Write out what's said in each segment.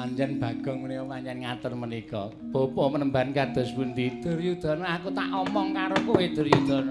Pancen Bagong menika pancen ngatur menika. Bapa menemban kados pundi? Duryudana, aku tak omong karo kowe Duryudana.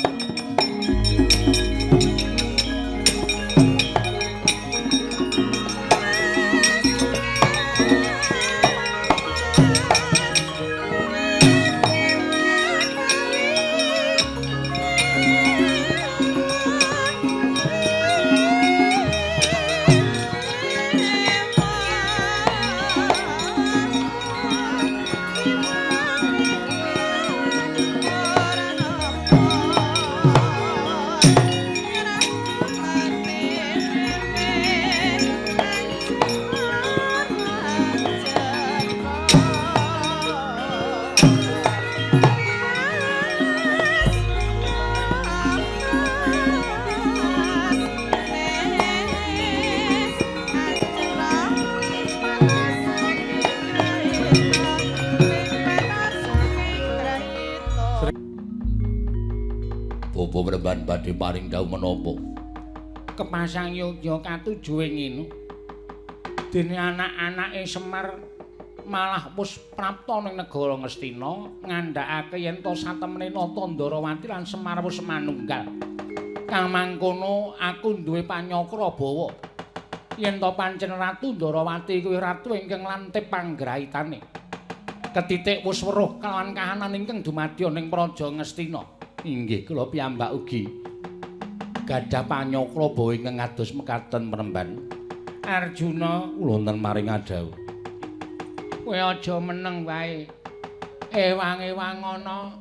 Bapa Mremban badhe paring dawuh menapa? Kepasang yogya katuju ing ngene. Dene anak-anake Semar malah wis prapta ning negara Ngastina ngandhakake yen to satemene Nata Ndarawati lan Semar wis manunggal. Kang mangkono aku duwe panyakra bawa yen to pancen Ratu Ndarawati kuwi ratu ingkang lantip panggraitane. Ketitik wis weruh kelawan kahanan ingkang dumadya ning Praja Ngastina. Inggih kula piyambak ugi gadah panyakra bawa ingkang kados mekaten Mremban. Arjuna kula wonten maring adhawuh. Kowe aja meneng wae. Ewang-ewang ana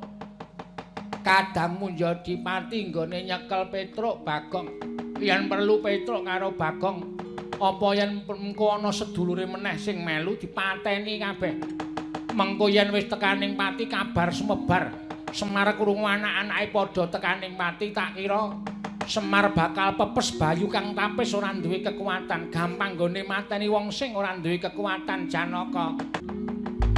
kadang Munjadipati nggone nyekel Petruk Bagong. Yen perlu Petruk karo Bagong, apa yen mengko ana sedulure meneh sing melu dipateni kabeh. Mengko yen wis tekaning pati kabar sumebar. Semar krungu anak-anake padha tekaning pati, tak kira Semar bakal pepes bayu kang tapis ora duwe kekuatan, gampang nggone mateni wong sing ora duwe kekuatan Janaka.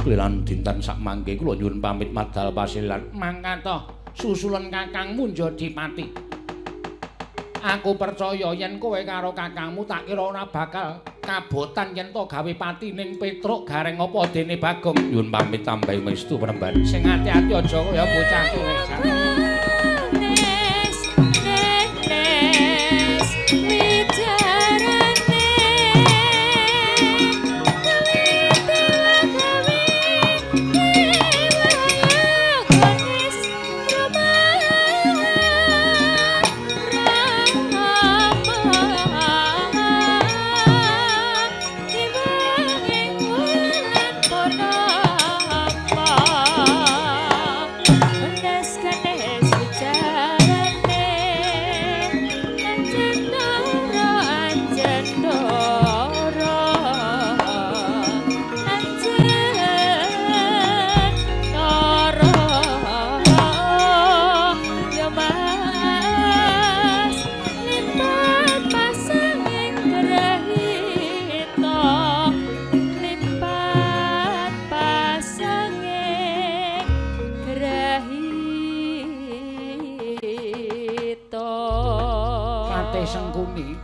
Klilan dinten sakmangke kula nyuwun pamit madal pasilan. Mangkatoh susulen kakangmu Njadipati. Aku percaya yen kowe karo kakangmu tak kira ora bakal kabotan yen to gawe pati ning Petruk Gareng apa dene Bagong. Nyuwun pamit tambahi mestu Mremban. Sing ati-ati aja kaya bocah cilik.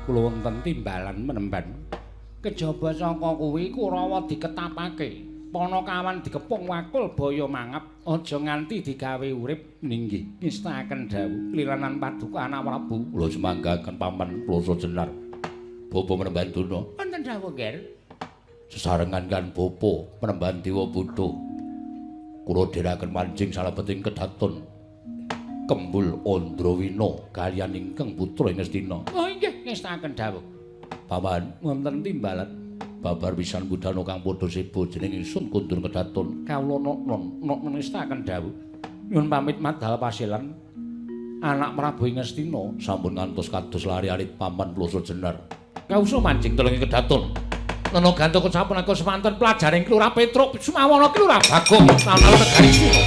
Kula wonten timbalan Mremban. Kejaba saka kuwi Kurawa diketapake, Panakawan dikepung wakul baya mangap, aja nganti digawe urip. Ninggih ngestakaken dawuh klilanan paduka anak Prabu. Kula sumanggaken paman Ploso Jenar. Bapa Mremban Durna. Wonten dawuh, Ger. Sesarengan kan bapa Mremban Dewa Buddha. Kula dherekaken manjing salebeting kedaton Kembul Andrawina kaliyan ingkang putra Ngastina. Oh inggih ngestakaken dawuh. Paman wonten timbalan babar pisan budana kang padha seba jeneng ingsun kundur kedaton. Kawula noknon noknon ngestakaken dawuh. Nyuwun pamit madal pasilan anak Prabu Ngastina sampun ngantos kados lari alit paman Ploso Jenar. Kausa manjing telung kedaton. Nana gantuk sampun aku semanten pelajaring Kelurahan Petruk Sumawana Kelurahan Bagong taun-taun negari Sina.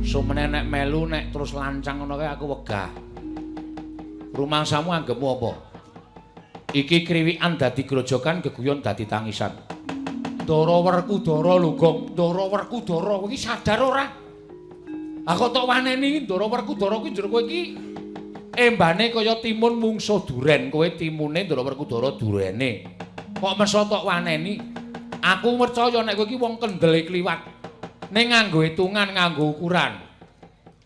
Sumene nek melu nek terus lancang ngono kae aku wegah. Rumangsamu anggepmu apa? Iki kriwikan dadi grojogan, geguyon dadi tangisan. Ndara Werkudara lho, Gong. Ndara Werkudara kowe iki sadar ora? Ah kok tok waneni Ndara Werkudara kuwi njur kowe iki embane kaya timun mungsuh duren, kowe timune Ndara Werkudara durene. Kok meso tok waneni? Aku percaya nek kowe iki wong kendele kliwat. Ning nganggo hitungan, nganggo ukuran.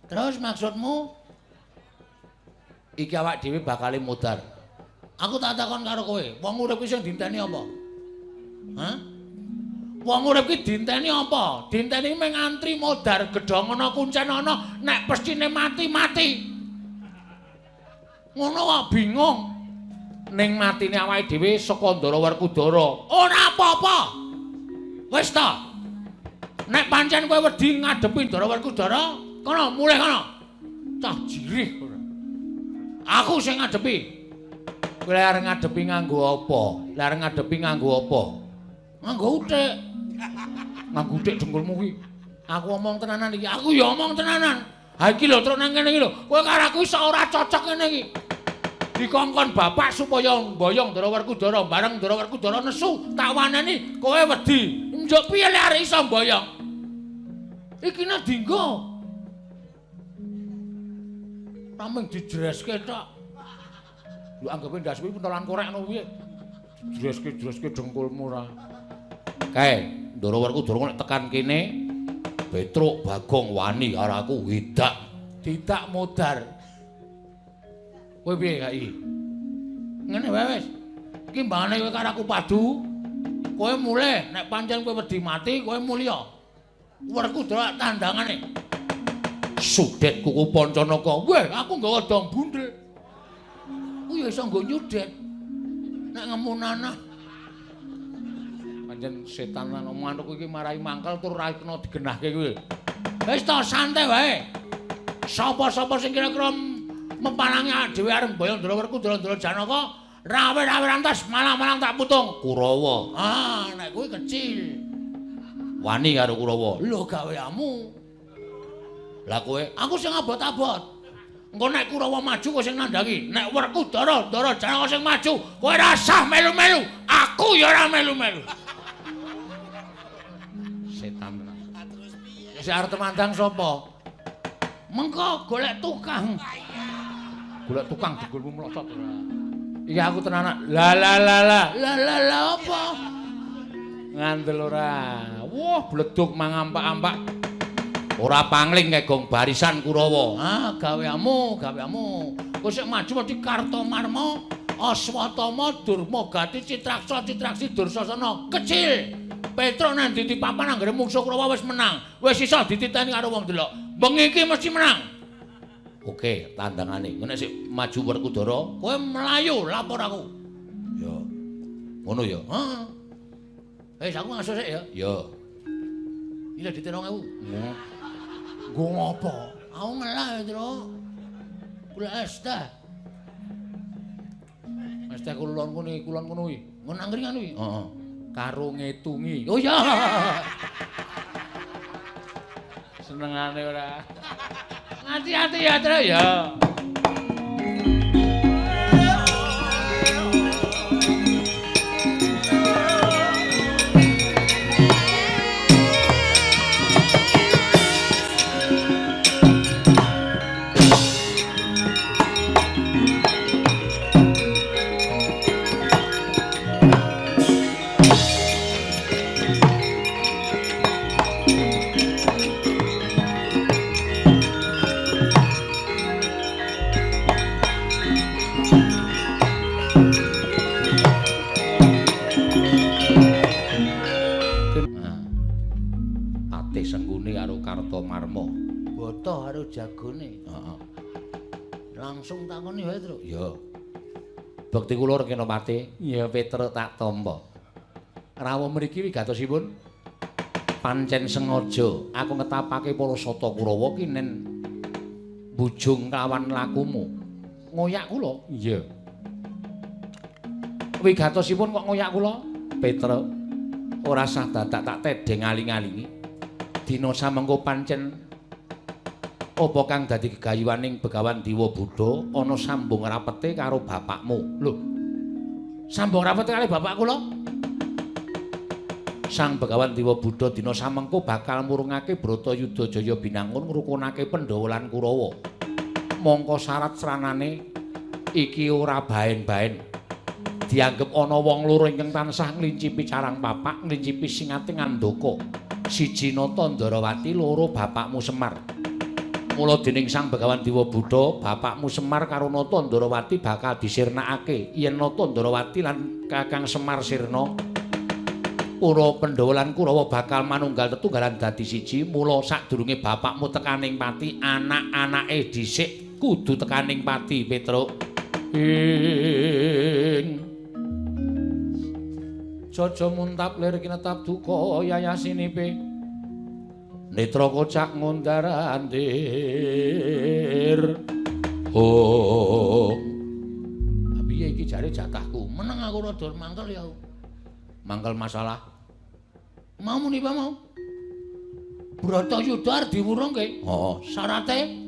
Terus maksudmu? Iki awak dhewe bakale modar. Aku tak takon karo kowe, wong urip kuwi sing dinteni apa? Hah? Wong urip ki dinteni apa? Dinteni mung ngantri modar gedhong ana kuncen ana, nek pestine mati-mati. Ngono kok bingung. Ning matine awake dhewe saka Ndara Werkudara. Ora apa-apa. Wis ta. Nek pancen kowe wedi ngadepi Ndara Werkudara, kono mulih kono. Cah jirih ora. Aku sing ngadepi. Kowe arep ngadepi nganggo apa? Lah arep ngadepi nganggo apa? Nganggo uthik. Nganggo uthik dengkulmu kuwi. Aku omong tenanan iki. Aku ya omong tenanan. Ha iki lho truk nang kene iki lho. Kowe karo aku iso ora cocok ngene iki. Dikongkon bapak supaya mboyong Ndara Werkudara, bareng Ndara Werkudara nesu, tak waneni kowe wedi. Njuk piye lek arek iso mboyong? Iki nek dinggo. Namung dijreske tok. Lho anggape ndas kuwi pentolan korek ngono piye? Jreske-jreske dengkulmu ora. Kae, Ndara Werkudara nek tekan kene, Petruk Bagong wani karo aku widak, didak modar. Kowe piye gak iki? Ngene wae wis. Iki mbangane kowe karo aku padu. Kowe mulih nek pancen kowe wedi mati, kowe mulya. Werkudara tandangane. Sudet kuku Pancanaka. Weh, aku nggawa dong bundel. Ku ya iso nggo nyudet. Nek ngemu nanah. Pancen setan lan omongan iki marai mangkel tur ora kena digenahke kuwi. Wis to santai wae. Sapa-sapa sing kira-kira mempalangi dhewe arep mboyong Ndara Werkudara Ndara Janaka, rawe-rawe rantas malang-malang tak putung. Kurawa. Ah, nek kuwi kecil. Wani karo Kurawa. Lho gaweamu. Lah kowe, aku sing abot-abot. Engko nek Kurawa maju kowe sing nandhangi. Nek Werkudara Ndara Janaka sing maju, kowe ora sah melu-melu. Aku ya ora melu-melu. Setan tenan. Sing arep temandang sapa? Mengko golek tukang. Golek tukang dengkulmu mlocot ora. Iki aku tenanan. La la la la. La la la apa? Ngandel ora. Wah, bledug mangampak-ampak. Ora pangling kae gong barisan Kurawa. Ah, gaweamu, gaweamu. Kowe sik maju mesti Kartomarma, Aswatama, Durmagati, Citraksa, Citraksi, Dursasana. Kecil. Petruk nang ndi papan anggere mungsuh Kurawa wis menang. Wis iso dititeni karo wong delok. Bengi iki mesti menang. Oke, tandangane. Nek sik maju Werkudara, kowe mlayu lapor aku. Ya. Ngono ya? Heeh. Wis aku ngaso sik ya. Ya. Iki lho dite 2000. Nggo ngopo? Aku ngelah, Truk. Golek es teh. Es teh kulon ngono iki, kulon ngono iki. Ngono angkringan kuwi. Heeh. Karo ngetungi. Oh iya. Senengane ora. Hati-hati ya, Truk ya. Kartomarma. Boto karo jagone. Heeh. Langsung takoni wae, Truk. Ya. Bekti kula Rekena Pati. Ya Petruk tak tampa. Rawuh mriki wigatosipun pancen sengaja aku ngetapake para sata Kurawa ki nen bujung kawan lakumu. Ngoyak kula? Iya. Wigatosipun kok ngoyak kula? Petruk ora sah dadak tak tedheng aling-alingi. Dina samengko pancen Apa kang dadi gegayuhaning Begawan Dewa Buddha ana sambung rapete karo bapakmu? Lho. Sambung rapete karo bapak kula? Sang Begawan Dewa Buddha dina samengko bakal murungake Bratayuda Jaya Binangun ngrukunake Pandhawa lan Kurawa. Mongko syarat sranane iki ora baen-baen. Dianggep ana wong loro ingkang tansah nglincipi carang papak, nglincipi singating andaka. Siji Nata Ndarawati, loro bapakmu Semar. Mula dening Sang Begawan Dewa Buddha, bapakmu Semar karo Nata Ndarawati bakal disirnakake. Yen Nata Ndarawati lan Kakang Semar sirna, para Pandhawa lan Kurawa bakal manunggal tetunggalan dadi siji. Mula sadurunge bapakmu tekaning pati, anak-anake dhisik kudu tekaning pati, Petruk. Ing Jaja muntap lir kinetap duka yayasinipe netra kocak ngundar-andir. Oh. Piye iki jare jatahku? Meneng aku rada mangkel ya. Mangkel masalah. Mau muni apa mau? Bratayuda arep diwurungke. Heeh, syarate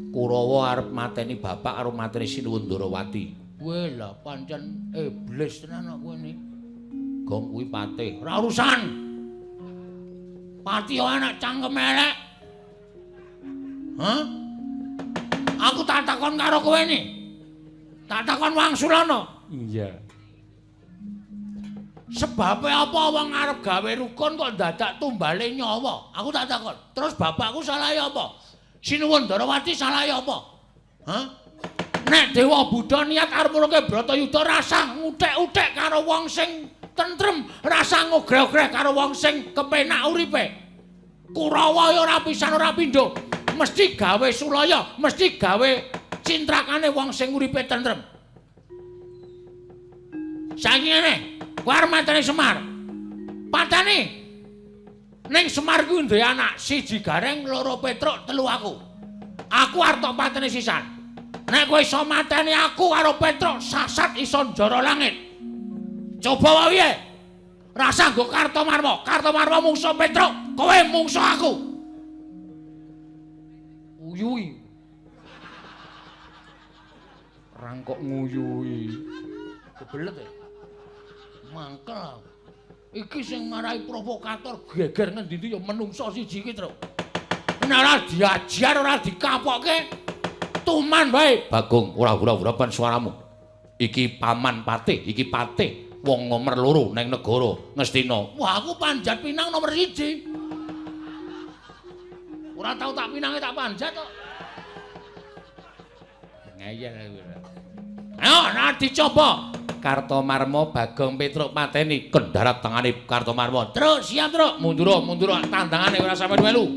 Kurawa arep mateni bapak karo mateni Sinuwun Ndarawati. Weh lah pancen iblis tenan kok kowe ni. Gong kuwi patih. Ora urusan. Pati anak cangkem elek. Hah? Aku tak takon karo kowe ni. Tak takon wangsulana. Iya. Sebabe apa wong arep gawe rukun kok dadak tumbale nyawa? Aku tak takon. Terus bapakku salahe apa? Sinuwun Ndarawati salahe apa? Hah? Nek Dewa Buddha niat arep murungke Bratayuda rasah nguthek-uthek karo wong sing tentrem, rasah ngogreh-ogreh karo wong sing kepenak uripe. Kurawa ya ora pisan ora pindho, mesti gawe sulaya, mesti gawe cintrakane wong sing uripe tentrem. Saiki ngene, kowe arep mateni Semar. Pateni. Ning Semar kuwi duwe anak, siji Gareng, loro Petruk, telu aku. Aku arep tok pateni sisan. Nek kowe iso mateni aku karo Petruk, sasat iso njara langit. Coba wae piye? Rasah nggo Kartomarma. Kartomarma mungsuh Petruk, kowe mungsuh aku. Uyui. Rangkok nguyui. Kebelet ya. Mangkel. Iki sing marai provokator geger ngendi-endi ya menungso siji iki, Truk. Nek ora diajar, ora dikapokke, tuman wae. Bagong, ora ura-urapan suaramu. Iki paman patih, iki patih wong nomor loro ning negara Ngastina. Wah, aku panjat pinang nomor 1. Ora tau tak pinange tak panjat kok. Ngeyel aku. Ayo, nah dicoba. Kartomarma Bagong Petruk pateni kendarat tangane Kartomarma. Truk, siap, Truk. Mundur, mundur tandangane ora sampe melu.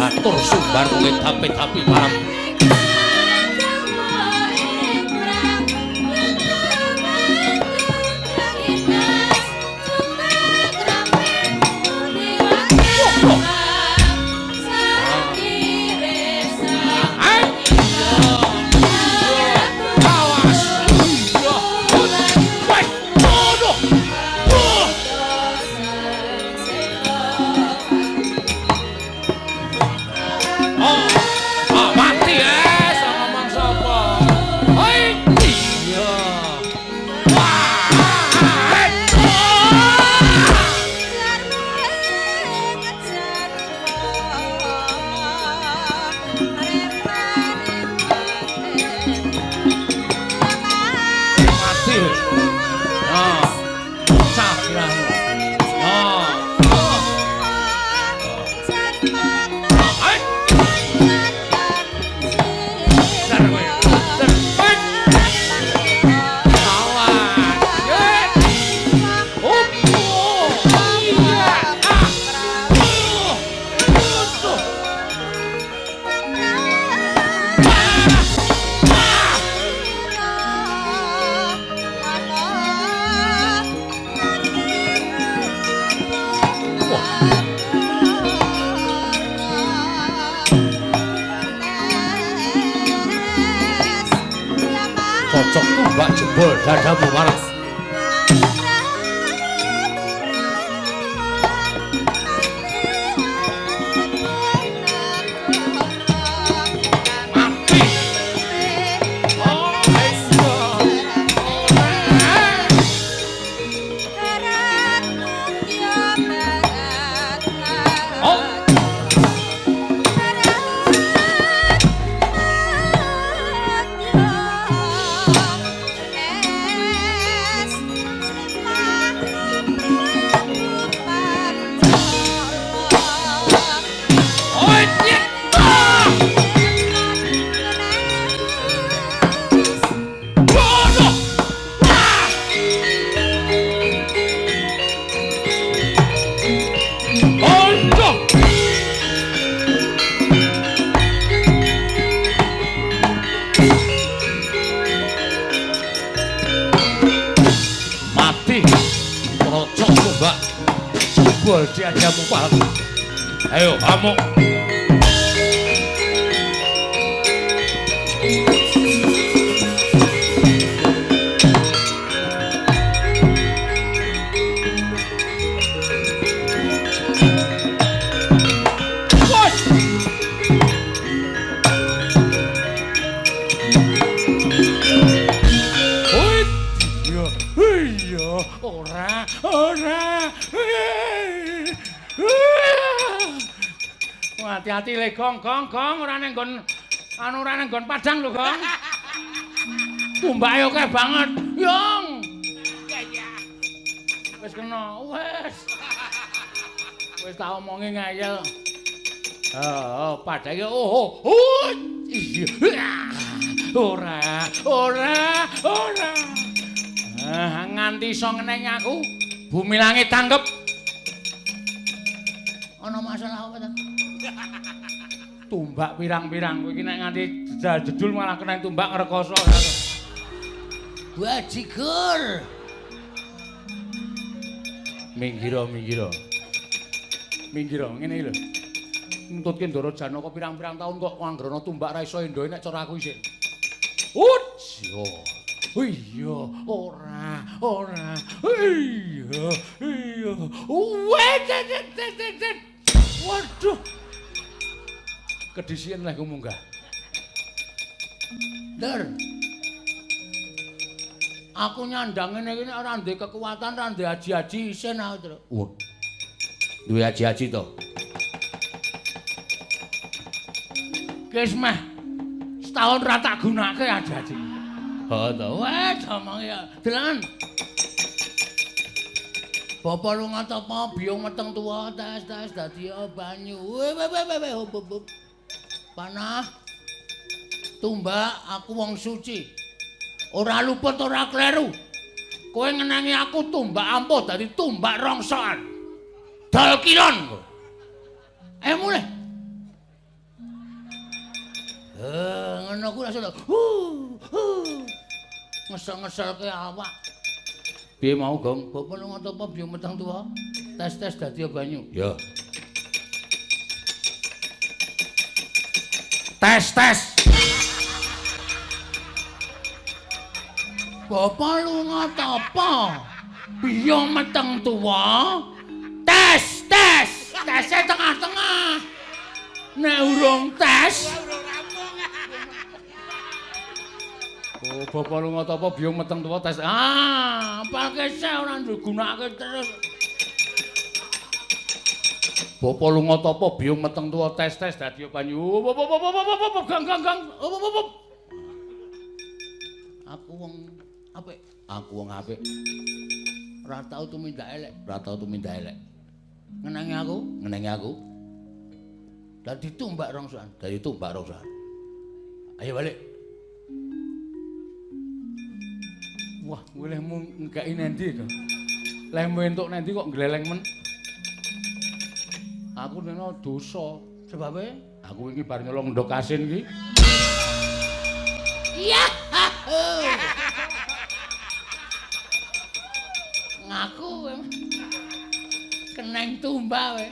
Atur sumbar kowe tapi-tapi malam. Mati. Dadamu parah. Mati. Oh, iya. Oh. Jebol diajamu parah. Ayo amuk. Ora, ora. Hati-hati le gong, gong, gong, ora nang nggon anu ora nang nggon padang lho, Gong. Tumbake akeh banget. Yong. Wis kena, wis. Wis tak omongi ngeyel. Heeh, padake oh, oh. Iya. Ora, ora, ora. Ah, nganti iso ngenengi aku, bumi langit tanggep. Ana masalah apa ta? Tumbak pirang-pirang kowe iki nek nganti jedul malah kena tumbak ngrekoso. Bajigur. Minggiro, minggiro. Minggiro ngene iki lho. Nuntutke Ndara Janaka pirang-pirang taun kok anggrana tumbak ra iso endohe nek cara aku isih. Ut, yo. Iya, ora, ora. Iya, iya. Wet. Waduh. Kedisian leh ku munggah. Ndar. Aku nyandang ngene iki nek ora ndek kekuatan, ora ndek aji-aji isin aku, Tru. Wah. Duwe aji-aji to. Wis meh setahun ra tak gunake aji-aji. Oh to, wes omong ya. Delan. Bapak lunga tapa biyung meteng tuwa tes-tes dadi banyu. We we we we hop hop. Panah. Tumbak aku wong suci. Ora luput ora kleru. Kowe ngenangi aku tumbak ampuh dadi tumbak rongsokan. Dol kilon kowe. Ayo mulih. Ngono kuwi langsung ngesel-ngeselke awak. Piye mau, Gong? Bapak lunga tapa biyung meteng tuwa? Tes-tes dadi banyu. Ya. Tes-tes. Bapak lunga tapa? Biyung meteng tuwa? Tes-tes. Tese tengah-tengah. Nek urung tes. Oh, bapak lunga tapa biyung meteng tuwa tes. Ah, apalke ora digunakake terus. Bapak lunga tapa biyung meteng tuwa tes-tes dadi banyu. Gang gang gang. Aku wong apik. Aku wong apik. Ora tau tumindak elek, ora tau tumindak elek. Ngenangi aku, ngenangi aku. Dadi tumbak rongsokan, dadi tumbak rongsokan. Ayo balik. Wah, kowe lehmu nggaiki nendi to? Lehmu entuk nendi kok gleleng men? Aku neno dosa. Sebabe aku iki bar nyolong ndhog asin iki. Iya. Ngaku keneng tumbak kowe.